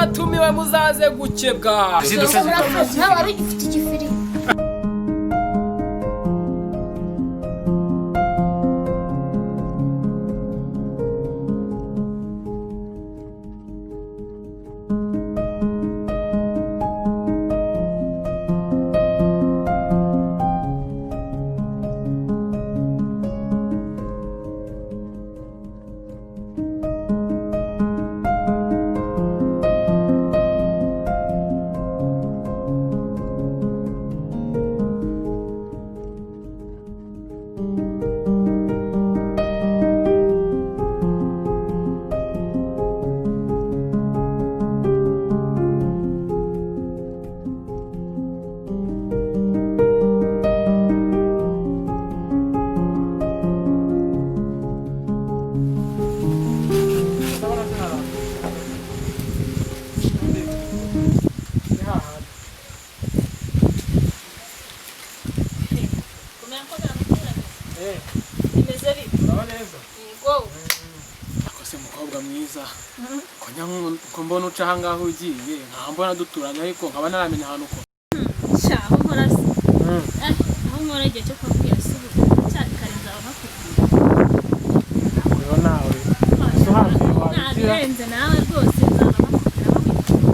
Muratumiwe, muzaze gukebwa. Nawe wari ugifite igifirimbi. Kumenya ko namuturanye. Bimeze bite? Uraba neza. Yego. Ako se mukobwa mwiza, ko ko mbona uca aha ngaha ugiye, nkaba mbona duturanye ariko nkaba ntaramenya ahantu uko. Sha, aho nkora se. Eh, aho nkora igihe cyo kubabwira si ubu. Cyari kare nzaba bakubwira. Rero nawe usobanuye wabikira. Ntabirenze nawe rwose nzaba bakubwira bawifuza.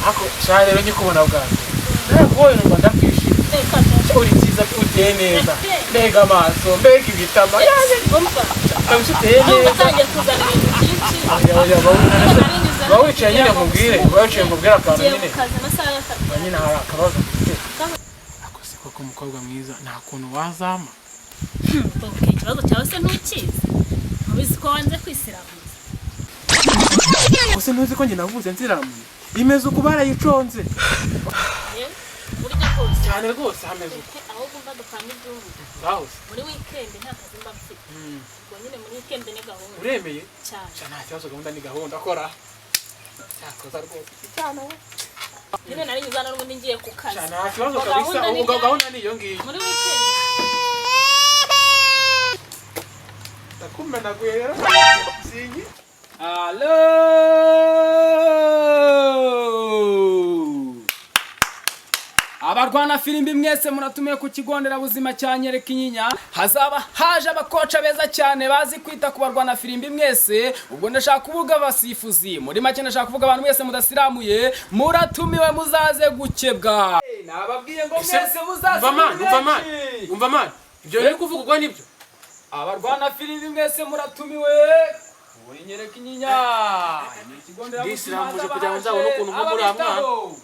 Ako sha rero nkikubona bwa mbere, narakubonye numva ndakwishimiye. Reka da. Uri cyiza pe, uteye neza, mbega amaso, mbega ibitama, yaje Umva. kabisa uteye Ndumva neza. utangiye kuzana ibintu byinshi. Oya, oya, ba wicaye nyine nkubwire, ba wicaye nkubwire akantu Ngiye nyine. mu kazi amasaha y'akazi. Ba nyine hari akabazo mfite. Ako se koko mukobwa mwiza, nta kuntu wazama? Okay, ikibazo cyawe se ntukizi? Ntubizi ko wanze kwisiramuza? Ese ntuzi ko njye navuze nziramuye? Imeze uku barayiconze. Yewe, burya rwose. Cyane rwose hameze uko. Ahubwo umva dupanga ibyumba. Ngaho se. Muri weekend nta kazi mba mfite. Ubwo nyine muri weekend ni gahunda. Uremeye? Cyane. Sha nta kibazo, gahunda ni gahunda, akora. Cyakoza rwose. Cyane we. Nyine nari nyuze hano n'ubundi ngiye ku kazi. Sha nta kibazo Ubwo kabisa, gahunda ni ubwo ryari? gahunda ni iyo ngiyo. Muri weekend. Ndakumenaguye rero. Singi. Alo! Abarwana firimbi mwese muratumiwe ku kigo nderabuzima cya Nyerekinyinya, hazaba haje abakoca beza cyane bazi kwita ku barwana firimbi mwese. Ubwo ndashaka kuvuga abasifuzi, muri make ndashaka kuvuga abantu mwese mudasiramuye, muratumiwe muzaze gukebwa. Nababwiye ngo mwese muzaze Umva man, muri umva man. benshi. Umva man. Ibyo biri kuvuga ubwo nibyo. Abarwana firimbi mwese muratumiwe muri Nyerekinyinya. Ni ikigo nderabuzima. Ndisiramuje kugira ngo nzabone ukuntu nko muri uriya mwana. Ababitaho.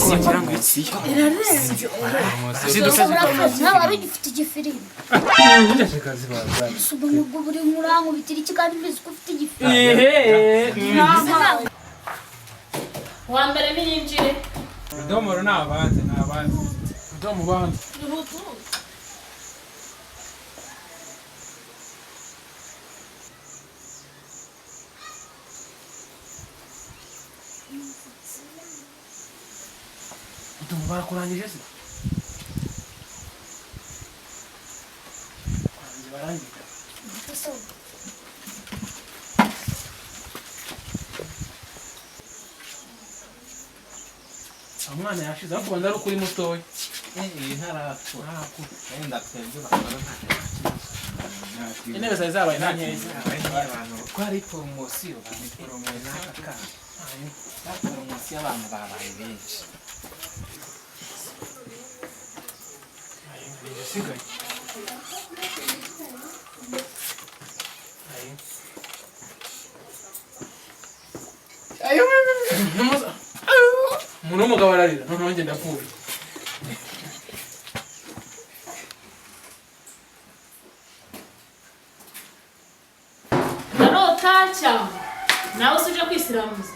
Wagira ngo iki? Nawe wari ugifite igifirimbi. Gusa ubwo ngubwo buri nkurankubitira iki kandi mbizi ko ufite igifirimbi. Uwa mbere niyinjire. Rudomoro ni abanze, ni abanze. Rudomo banze. Ihute uhute. Rudomo barakurangije se? Barangije barangije. Umwana yashize ariko ubanza ari ukuri mutoya. Iyi ntarakura. Ntarakura. Wenda twebwe bakora nta kibazo. Intebe zari zabaye nta nkeya. Abantu ko hari poromosiyo baniporomoye n'aka kana. Ya poromosiyo abantu babaye benshi. Isigaye. Ayo. Umuntu w'umugabo ararira, noneho njye ndapfuye. Utacyangwa nawe se uje kwisiramuza.